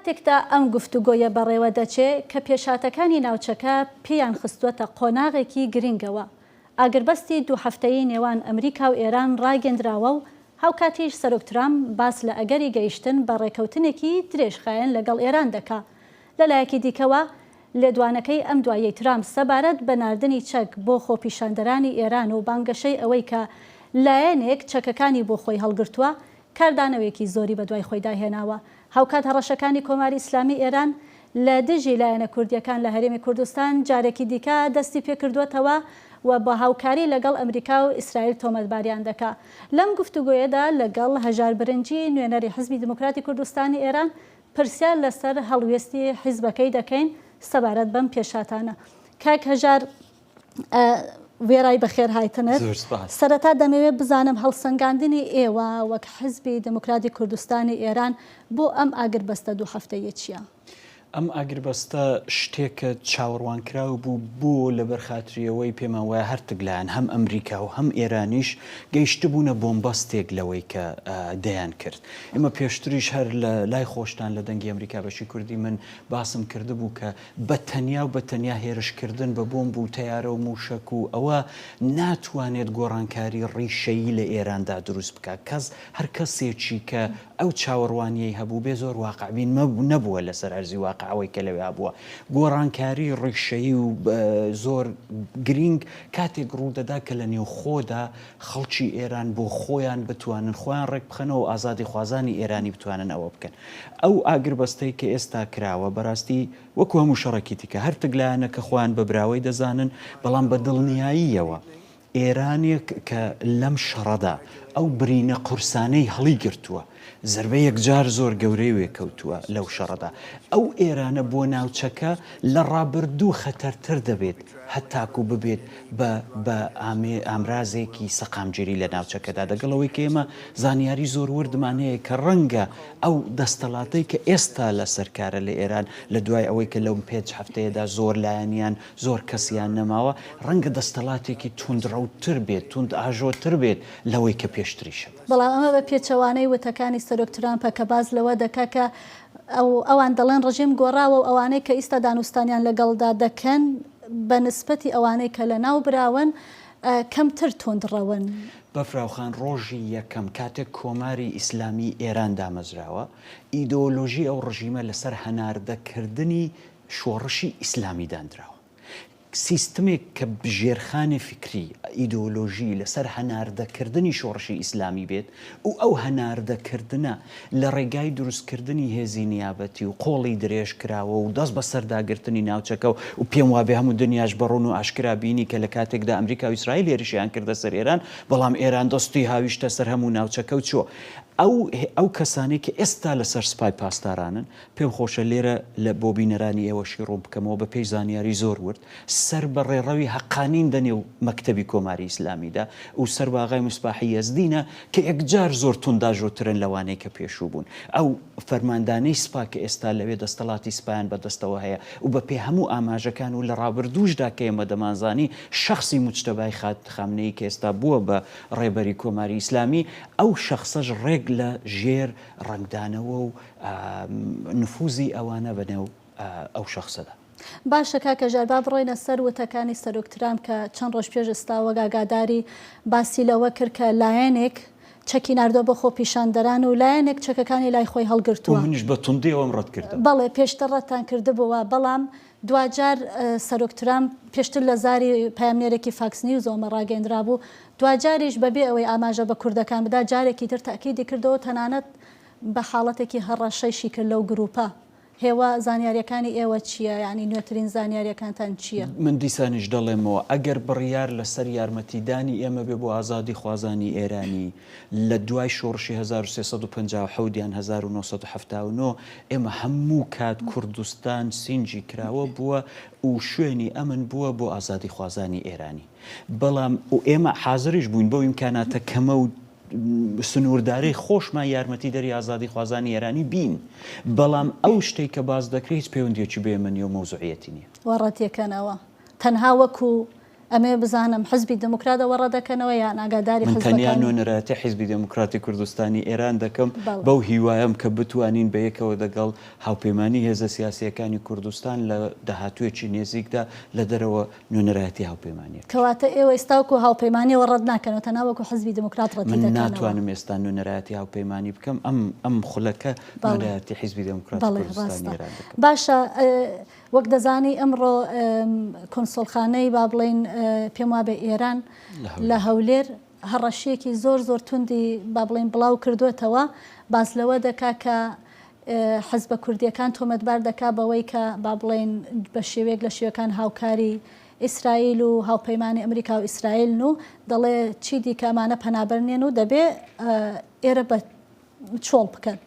کاتێکدا ئەم گفتوگۆیە بەڕێوە دەچێ کە پێشهاتەکانی ناوچەکە پێیان خستووەتە قۆناغێکی گرنگەوە. ئاگربەستی دوو هەفتەیی نێوان ئەمریکا و ئێران ڕاگەندراوە و هاوکاتیش سەرۆک ترامپ باس لە ئەگەری گەیشتن بە ڕێکەوتنێکی درێژخایەن لەگەڵ ئێران دەکا. لە لایەکی دیکەوە لێدوانەکەی ئەم دواییەی ترامپ سەبارەت بە ناردنی چەک بۆ خۆپیشاندەرانی ئێران و بانگەشەی ئەوەی کە لایەنێک چەکەکانی بۆ خۆی هەڵگرتووە کاردانەوەیەکی زۆری بەدوای خۆیدا هێناوە. هاوکات هەڕەشەکانی کۆماری ئیسلامی ئێران لە دژی لایەنە کوردییەکان لە هەرێمی کوردستان جارێکی دیکە دەستی پێکردووەتەوە و بە هاوکاری لەگەڵ ئەمریکا و ئیسرائیل تۆمەتباریان دەکا. لەم گفتوگۆیەدا لەگەڵ هەژار برنجی نوێنەری حیزبی دیموکراتی کوردستانی ئێران پرسیار لەسەر هەڵوێستی حیزبەکەی دەکەین سەبارەت بەم پێشهاتانە. کاک هەژار وێرای بەخێرهایتنت، زۆر سپاس. سەرەتا دەمەوێت بزانم هەڵسەنگاندنی ئێوە وەک حیزبی دێموکراتی کوردستانی ئێران بۆ ئەم ئاگربەستە دوو هەفتەییە چییە؟ ئەم ئاگربەستە شتێکە چاوەڕوانکراو بوو بۆ لەبەر خاتری ئەوەی پێمان وایە هەرتک لایەن هەم ئەمریکا و هەم ئێرانیش گەیشتبوونە بۆمبەستێک لەوەی کە دەیان کرد. ئێمە پێشتریش هەر لە لای خۆشتان لە دەنگی ئەمریکا بەشی کوردی من باسم کردبوو کە بە تەنیا و بە تەنیا هێرش کردن بە بۆمب و تەیارە و مووشەک و ئەوە ناتوانێت گۆڕانکاری ڕیشەیی لە ئێراندا دروست بکات. کەس هەر کەسێکی کە ئەو چاوەڕوانییەی هەبووبێ زۆر واقعبین نەبووە لەسەر ئەرزی واقع ئەوەی کە لەوێ هەبووە. گۆڕانکاری ڕیشەیی و زۆر گرینگ کاتێک ڕوو دەدا کە لە نێوخۆدا خەڵکی ئێران بۆ خۆیان بتوانن خۆیان ڕێک بخەنەوە و ئازادیخوازانی ئێرانی بتوانن ئەوە بکەن. ئەو ئاگربەستەی کە ئێستا کراوە بەراستی وەکو هەموو شەڕێکی دیکە هەرتک لایەنە کە خۆیان بە براوەی دەزانن، بەڵام بە دڵنیاییەوە ئێرانێک کە لەم شەڕەدا ئەو برینە قورسانەی هەڵیگرتووە، زەربەی یەکجار زۆر گەورەی وێ کەوتووە لەو شەڕەدا، ئەو ئێرانە بۆ ناوچەکە لە ڕابردوو خەتەرتر دەبێت هەتاکوو ببێت بە بە ئامرازێکی سەقامگیری لە ناوچەکەدا، دەگەڵ ئەوەی کە ئێمە زانیاری زۆر وردمان هەیە کە ڕەنگە ئەو دەستەڵاتەی کە ئێستا لە سەر کارە لە ئێران لە دوای ئەوەی کە لەو پێنج هەفتەیەدا زۆر لایەنیان زۆر کەسیان نەماوە، ڕەنگە دەستەڵاتێکی توندڕەوتر بێت، توندئاژۆتر بێت لەوەی کە پێشتریش هەبوو. بەڵام ئەمە بە پێچەوانەی وتەکانی سەرۆک ترامپە کە باس لەوە دەکا کە ئەو ئەوان دەڵێن ڕژێم گۆڕاوە و ئەوانەی کە ئیستا دانوستانیان لەگەڵدا دەکەن بە نسبەتی ئەوانەی کە لەناو براون کەمتر توندڕەون. بەفراوخان ڕۆژی یەکەم کاتێک کۆماری ئیسلامیی ئێران دامەزراوە، ئیدۆلۆژی ئەو ڕژیمە لەسەر هەناردەکردنی شۆڕشی ئیسلامی داندراوە. سیستمێک کە ژێرخانی فیکری، ئیدۆلۆژی، لەسەر هەناردەکردنی شۆڕشی ئیسلامی بێت و ئەو هەناردەکردنە لە ڕێگای دروستکردنی هێزی نیابەتی و قۆڵی درێژکراوە و دەست بەسەرداگرتنی ناوچەکە و پێم وابێ هەموو دنیاش بە ڕوون و ئاشکرا بینی کە لە کاتێکدا ئەمریکا و ئیسرائیل هێرشیان کردە سەر ئێران بەڵام ئێران دەستی هاویشتە سەر هەموو ناوچەکە و چووە ئەو ئەو کەسانەی کە ئێستا لەسەر سپای پاسدارانن پێم خۆشە لێرە لە بۆ بینەرانی ئێوەشی ڕوون بکەمەوە بە پێی زانیاری زۆر ورد سەر بە ڕێڕەوی هەقانین دە نێو مەکتەبی کۆماری ئیسلامیدا و سەر بە ئاغای میسباحی یەزدینە کە یەکجار زۆر تونداژۆترن لەوانەی کە پێشوو بوون. ئەو فەرماندانەی سپا کە ئێستا لەوێ دەستەڵاتی سپایان بە دەستەوە هەیە و بە پێ هەموو ئاماژەکان و لە ڕابردووشدا کە ئێمە دەمانزانی شەخسی موجتەبای خامنەیی کە ئێستا بووە بە ڕێبەری کۆماری ئیسلامی ئەو شەخسەش ڕێک لە ژێر ڕەنگدانەوە و نفوزی ئەوانە بە نێو ئەو شەخسەدا. باشە کاک هەژار با بڕۆینە سەر وتەکانی سەرۆک ترامپ کە چەند ڕۆژ پێش ئێستا وەک ئاگاداری باسی لەوە کرد کە لایەنێک چەکی ناردوە بۆ خۆپیشاندەران و لایەنێک چەکەکانی لای خۆی هەڵگرتووە. و منیش بە توندی ئەوەم ڕەت کردەوە. بەڵێ پێشتر ڕەتتان کردبۆوە بەڵام دواجار سەرۆک ترامپ پێشتر لە زاری پەیامنێرێکی فاکس نیوزەوە ئەمە ڕاگەیەندرابوو دواجاریش بەبێ ئەوەی ئاماژە بە کوردەکان بدات جارێکی تر تەئکیدی کردەوە تەنانەت بە حاڵەتێکی هەڕەشەیشی کرد لەو گروپە. هێوا زانیاریەکانی ئێوە چیە یانی نوێترین زانیاریەکانتان چیە؟ من دیسانیش دەڵێمەوە ئەگەر بڕیار لەسەر یارمەتیدانی ئێمە بێ بۆ ئازادیخوازانی ئێرانی لە دوای شۆڕشی 1357 یان 1979 ئێمە هەموو کات کوردستان سینگی کراوە بووە و شوێنی ئەمن بووە بۆ ئازادیخوازانی ئێرانی بەڵام و ئێمە حازریش بووین بەو ئیمکاناتە کەمە و سنووردارەی خۆشمان یارمەتیدەری ئازادیخوازانی ئێرانی بین، بەڵام ئەو شتەی کە باس دەکرێت هیچ پەیوەندییەکی بە ئێمە نییە و مەوزوعیەتی نییە. و ڕەتیکەنەوە تەنها وەکو. ئەمەوێ بزانم حزبی دێموکرات ئەوە ڕەدەکەنەوە یان ئاگاداری من تەنیا حزبەکانی؟ نوێنەرایەتی حیزبی دێموکراتی کوردستانی ئێران دەکەم، بەڵێ. بەو هیوایەم کە بتوانین بە یەکەوە دەگەڵ هاوپەیمانی هێزە سیاسییەکانی کوردستان لە داهاتوویەکی نێزیکدا لە دەرەوە نوێنەرایەتی هاوپەیمانییەکەش. کەواتە ئێوە ئیستا وەکوو هاوپەیمانییەوە ڕەت ناکەنەوە، تەنها وەکوو حزبی دێموکرات ڕەتی من دەکەنەوە؟ ناتوانم ئێستا نوێنەرایەتی هاوپەیمانی بکەم، ئەم ئەم خولەکە بەڵێ. نوێنەرایەتی حیزبی دێموکراتی بەڵێ کوردستانی ڕاستە. ئێران دەکەم. باشە وەک دەزانی ئەمڕۆ کونسوڵخانەی با بڵێین پێم وابێ ئێران لە هەولێر هەڕەشیەکی زۆر زۆر توندی با بڵێین بڵاو کردوێتەوە باس لەوە دەکا کە حزبە کوردیەکان تۆمەتبار دەکا بەوەی کە با بڵێین بە شێوەیەک لە شێوەکان هاوکاری ئیسرائیل و هاوپەیمانی ئەمریکا و ئیسرائیلن و دەڵێ چی دیکە ئەمانە پەنابەر نین و دەبێ ئێرە بە چۆڵ بکەن.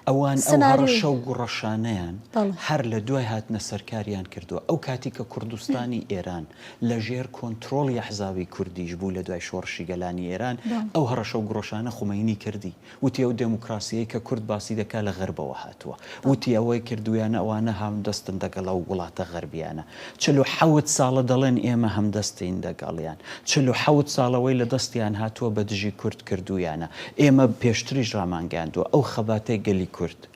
ئەوان ئەو سناریۆی. هەڕەشە و گوڕەشانەیان بەڵێ. هەر لە دوای هاتنە سەرکاریان کردووە. ئەو کاتی کە کوردستانی ئێران لە ژێر کۆنترۆڵی ئەحزابی کوردیش بوو لە دوای شۆڕشی گەلانی ئێران، بەڵێ. ئەو هەڕەشە و گوڕەشانە خومەینی کردی. وتی ئەو دێموکراسییەی کە کورد باسی دەکا لە غەربەوە هاتووە. بەڵێ. وتی ئەوەی کردوویانە ئەوانە هاودەستن دەگەڵ ئەو وڵاتە غەربییانە. 47 ساڵە دەڵێن ئێمە هەمدەستین دەگەڵیان. 47 ساڵە وەی لە دەستیان هاتووە بە دژی کورد کردوویانە. ئێمە پێشتریش ڕامانگەیاندووە ئەو خەباتەی گەلی کورد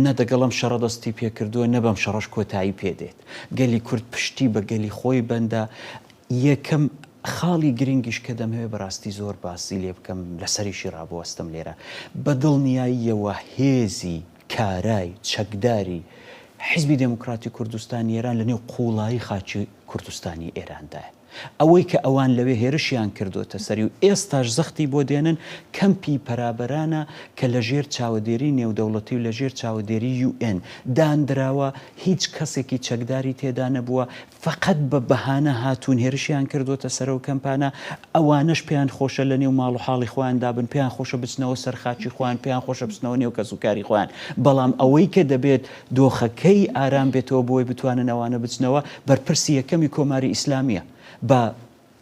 نە دەگەڵ ئەم شەڕە دەستی پێکردووە نە بەم شەڕەش کۆتایی پێ دێت. گەلی کورد پشتی بە گەلی خۆی بەندە. یەکەم خاڵی گرنگیش کە دەمهەوێ بەڕاستی زۆر باسی لێ بکەم لەسەریشی ڕابوەستم لێرە بە دڵنیاییەوە هێزی کارای چەکداری حیزبی دێموکراتی کوردستانی ئێران لە نێو قووڵایی خاکی کوردستانی ئێراندایە. ئەوەی کە ئەوان لەوێ هێرشیان کردۆتە سەری و ئێستاش زەختی بۆ دێنن، کەمپی پەرابەرانە کە لە ژێر چاوەدێری نێودەوڵەتی و لە ژێر چاوەدێری یو ئێن داندراوە، هیچ کەسێکی چەکداری تێدا نەبووە، فەقەت بە بەهانە هاتوون هێرشیان کردۆتە سەر ئەو کەمپانە، ئەوانەش پێیان خۆشە لە نێو ماڵ و حاڵی خۆیاندا بن، پێیان خۆشە بچنەوە سەر خاکی خۆیان، پێیان خۆشە بچنەوە نێو کەسوکاری خۆیان، بەڵام ئەوەی کە دەبێت دۆخەکەی ئارام بێتەوە بۆی بتوانن ئەوانە بچنەوە، بەرپرسی یەکەمی کۆماری ئیسلامییە، با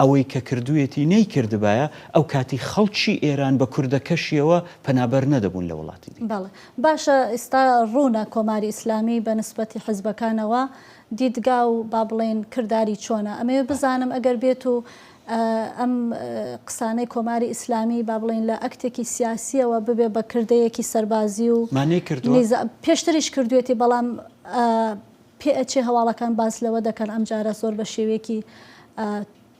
ئەوەی کە کردوویەتی نەیکردبایە، ئەو کاتی خەڵکی ئێران بە کوردەکەشیەوە پەنابەر نەدەبوون لە وڵاتی دیکە. بەڵێ. باشە ئیستا ڕوونە کۆماری ئیسلامی بە نسبەتی حیزبەکانەوە دیدگا و با بڵێین کرداری چۆنە؟ ئەمەوێ بزانم ئەگەر بێت و ئەم قسانەی کۆماری ئیسلامی با بڵێین لە ئەکتێکی سیاسییەوە ببێ بە کردەیەکی سەربازی و مانەی کردووە؟ پێشتریش کردوویەتی بەڵام پێ ئەچێ هەواڵەکان باس لەوە دەکەن ئەمجارە زۆر بە شێوەیەکی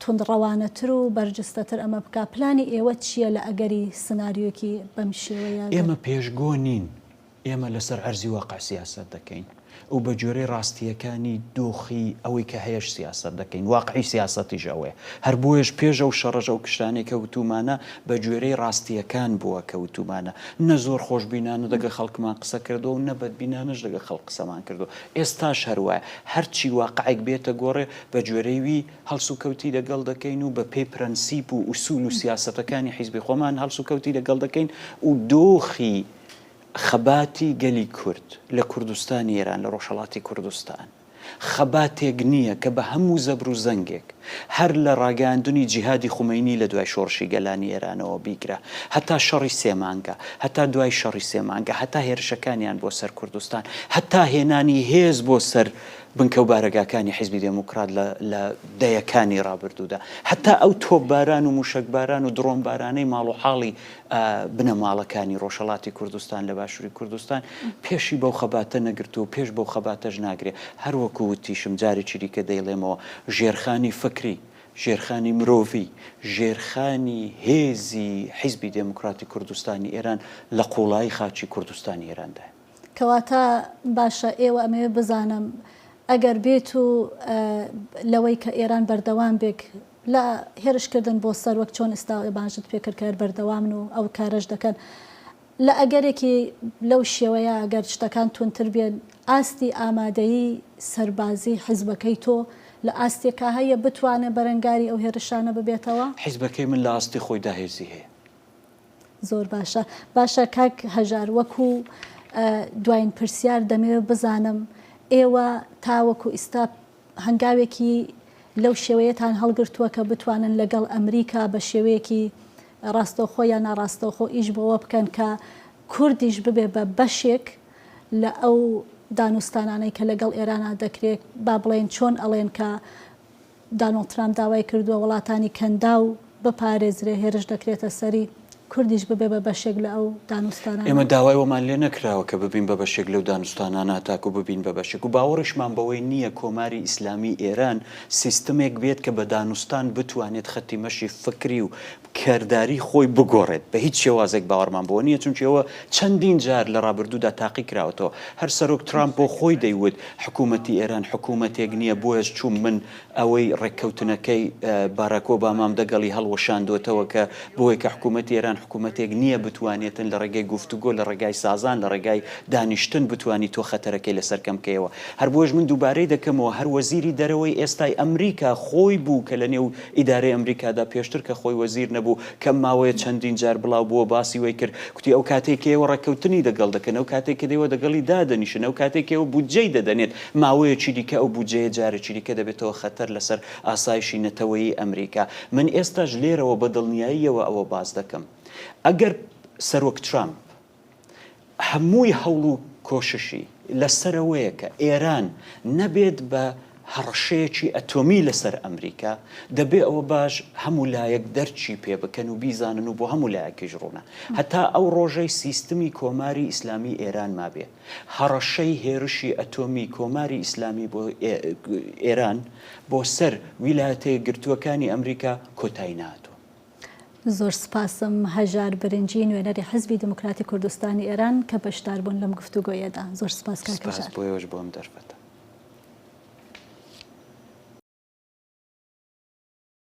توندڕەوانەتر و بەرجستەتر ئەمە بکا. پلانی ئێوە چییە لە ئەگەری سناریۆیەکی بەم شێوەیە؟ گەر. ئێمە پێشگۆ نین، ئێمە لەسەر عەرزی واقع سیاسەت دەکەین و بە گوێرەی ڕاستییەکانی دۆخی ئەوەی کە هەیەش سیاسەت دەکەین، واقعی سیاسەتیش ئەوەیە. هەر بۆیەش پێش ئەو شەڕەش ئەو کشتانەی کە وتوومانە بە گوێرەی ڕاستییەکان بووە کە وتوومانە. نە زۆر خۆشبینانە دەگەڵ خەڵکمان قسە کردووە و نە بەدبینانەش دەگەڵ خەڵک قسەمان کردووە. ئێستاش هەر وایە. هەرچی واقعێک بێتە گۆڕێ بە گوێرەی وی هەڵسوکەوتی دەگەڵ دەکەین و بە پێی پرەنسیپ و ئوسوول و سیاسەتەکانی حیزبی خۆمان هەڵسوکەوتی دەگەڵ دەکەین و دۆخی خەباتی گەلی کورد لە کوردستانی ئێران، لە ڕۆژهەڵاتی کوردستان، خەباتێک نییە کە بە هەموو زەبر و زەنگێک، هەر لە ڕاگەیاندنی جیهادی خومەینی لە دوای شۆڕشی گەلانی ئێرانەوە بیگرە، هەتا شەڕی سێ مانگە، هەتا دوای شەڕی سێ مانگە، هەتا هێرشەکانیان بۆ سەر کوردستان، هەتا هێنانی هێز بۆ سەر بنکە و بارەگاکانی حیزبی دێموکڕات لە لە دەیەکانی ڕابردوودا، هەتا ئەو تۆپباران و مووشەکباران و دڕۆنبارانەی ماڵ و حاڵی بنەماڵەکانی ڕۆژهەڵاتی کوردستان لە باشووری کوردستان پێشی بەو خەباتە نەگرتووە و پێش بەو خەباتەش ناگرێ. هەر وەکوو وتیشم جارێکی دیکە دەیڵێمەوە ژێرخانی فکری، ژێرخانی مرۆڤی، ژێرخانی هێزی حیزبی دێموکڕاتی کوردستانی ئێران لە قووڵایی خاکی کوردستانی ئێراندایە. کەواتە باشە ئێوە ئەمەوێ بزانم ئەگەر بێت و لەوەی کە ئێران بەردەوام بێک لە هێرش کردن بۆ سەر وەک چۆن ئیستا بانگت پێ کرد کە هەر بەردەوامن و ئەو کارەش دەکەن لە ئەگەرێکی لەو شێوەیە گەر شتەکان توندتر بێن ئاستی ئامادەیی سەربازی حیزبەکەی تۆ لە ئاستێکا هەیە بتوانێ بەرەنگاری ئەو هێرشانە ببێتەوە؟ حیزبەکەی من لە ئاستی خۆیدا هێزی هەیە. زۆر باشە. باشە کاک هەژار وەکو دواین پرسیار دەمەوێت بزانم ئێوە تاوەکو ئیستا هەنگاوێکی لەو شێوەیەتان هەڵگرتووە کە بتوانن لەگەڵ ئەمریکا بە شێوەیەکی ڕاستەوخۆ یا ناڕاستەوخۆ ئیش بەوە بکەن کە کوردیش ببێ بە بەشێک لە ئەو دانوستانانەی کە لەگەڵ ئێرانا دەکرێت با بڵێین چۆن ئەڵێن کە. دانۆڵد ترامپ داوای کردووە وڵاتانی کەنداو بپارێزرێ، هێرش دەکرێتە سەری، کوردیش ببێ بە بەشێک لە ئەو دانوستانانە؟ ئێمە داوای وەمان لێ نەکراوە کە ببین بە بەشێک لەو دانوستانانە هەتاکو ببین بە بەشێک و باوەڕیشمان بەوەی نییە کۆماری ئیسلامی ئێران سیستمێک بێت کە بە دانوستان بتوانێت خەتی مەشی فکری و کرداری خۆی بگۆڕێت، بە هیچ شێوازێک باوەڕمان بەوە نییە، چونکی ئەوە چەندین جار لە ڕابردوودا تاقی کراوەتەوە. هەر سەرۆک ترامپ بۆ خۆی دەیوت حکوومەتی ئێران حکوومەتێک نییە، بۆیەش چووم من ئەوەی ڕێککەوتنەکەی باراک ئۆبامام دەگەڵی هەڵوەشاندۆتەوە کە بۆیە کە حکوومەتی ئێران حکوومەتێک نییە بتوانێتن لە ڕێگەی گفتوگۆ، لە ڕێگای سازان، لە ڕێگای دانیشتن بتوانی تۆ خەتەرەکەی لەسەر کەم بکەیەوە. هەر بۆیەش من دووبارەی دەکەمەوە هەر وەزیری دەرەوەی ئێستای ئەمریکا خۆی بوو کە لە نێو ئیدارەی ئەمریکادا پێشتر کە خۆی وەزیر نەبوو کەم ماوەیە چەندین جار بڵاو بووە باسی وەی کرد کوتی ئەو کاتەی کە ئێوە ڕێککەوتنی دەگەڵ دەکەن ئەو کاتەی کە ئێوە دەگەڵی دادەنیشن ئەو کاتەی کە ئێوە بودجەی دەدەنێت ماوەیەکی دیکە ئەو بودجەیە جارێکی دیکە دەبێتەوە خەتەر لەسەر ئاسایشی نەتەوەیی ئەمریکا من ئێستاش لێرەوە بە دڵنیاییەوە ئەوە باس دەکەم ئەگەر سەرۆک ترامپ هەمووی هەوڵ و کۆششی لەسەرەوەیە کە ئێران نەبێت بە هەڕەشەیەکی ئەتۆمی لەسەر ئەمریکا، دەبێ ئەوە باش هەموو لایەک دەرکی پێ بکەن و بیزانن و بۆ هەموو لایەکیش ڕوونە. هەتا ئەو ڕۆژەی سیستمی کۆماری ئیسلامی ئێران مابێ، هەڕەشەی هێرشی ئەتۆمی کۆماری ئیسلامی بۆ ئێران بۆ سەر ویلایەتەیەکگرتووەکانی ئەمریکا کۆتایی نەهاتووە. زۆر سپاسم هەژار برنجی نوێنەری حزبی دیموکراتی کوردستانی ئێران کە بەشدار بوون لەم گفتوگۆیەدا. زۆر سپاس کاک سپاس هەژار. بۆ ئێوەش بۆ ئەم دەرفەتە.